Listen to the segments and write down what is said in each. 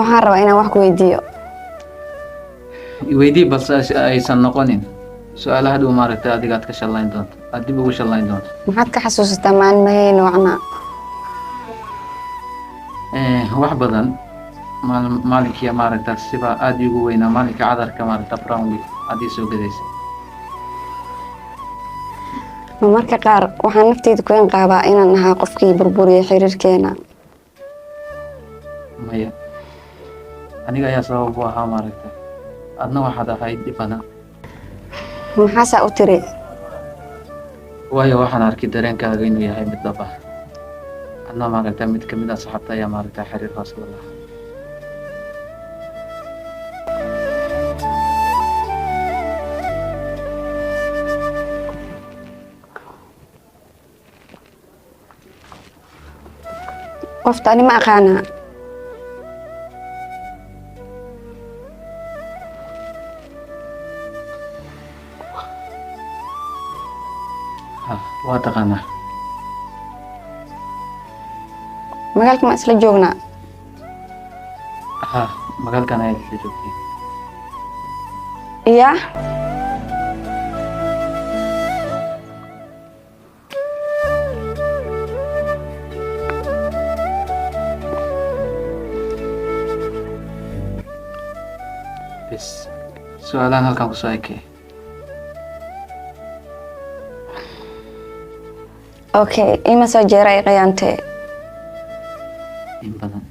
Waxaan rabaa inaan wax ku weydiiyo. Weydii, balse aysan noqonin su-aalaha dhow maaragtay adiga aad ka shallayn doonto, aad dib ugu shallayn doonto. Maxaad ka xasuusataa maalmahayna wacnaa? Wax badan. Maalinkii maaragta siba aada iigu weynaa, maalinkii cadarka maaragta brownly aad ii soo gadaysay. Ma marka qaar waxaan nafteyda ku inqaabaa inaan ahaa qofkii burburiyay xiriirkeena. Maya, aniga ayaa sabab u ahaa maaragta, adna waxaad ahayd dhibana. Maxaasaa u tiri? Waayo waxaan arkay dareenkaaga inuu yahay mid dhab ah, adna maaragta mid kamid ah saxaabta ayaa maaragta xiriir hoos la lahaa. Qofta ani ma aqaanaa. Ha, waa taqaanaa. Magaalka ma isla joognaa? Ha, magaalkan ayaad isla joogtay. Iya. Bes, su-aalahan halkan kusoo ekay. Okay, ima soo jeera ay khiyaantay? In badan.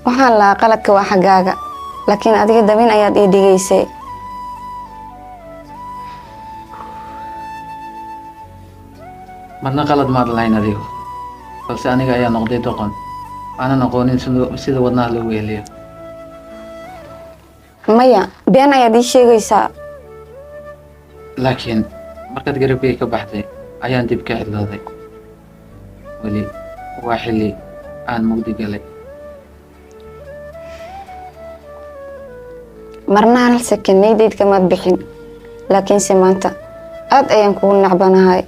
Waxaan lahaa qaladka waa xaggaaga, laakiin adiga dabin ayaad ii dhigaysay. Marna qalad maad lahayn adigo, balse aniga ayaa noqday doqon aanan aqoonin sida wadnaha loo weeliyo. Maya, been ayaad ii sheegaysaa. Laakiin markaad garabkay ka baxday ayaan dib ka cidlooday. Weli waa xilli aan mugdi galay. Marna hal sakan niyadayda kamaad bixin, laakiinse maanta aad ayaan kugu nacbanahay.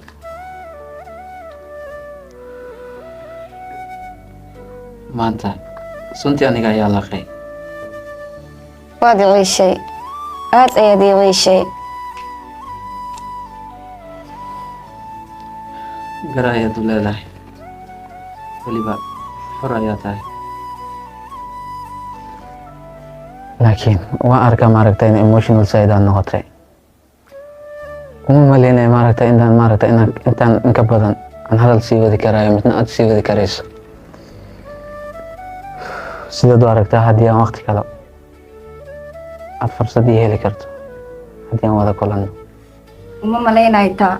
Maanta suntii aniga ayaa laqay. Waad i ciishay, aad ayaad ii ciishay. Gar ayaad u leedahay, weliba xor ayaa tahay, laakiin waan arkaa maaragta in emotional side aad noqotay. Uma maleynaya maaragta intaan maaragta inaan intaan inka badan aan hadal sii wadi karaayo, midna aad sii wadi karayso. Sidaad u aragtaa haddii aan waqti kale aad fursad ii heli karto, haddii aan wada kulanno? Uma malaynayo taa.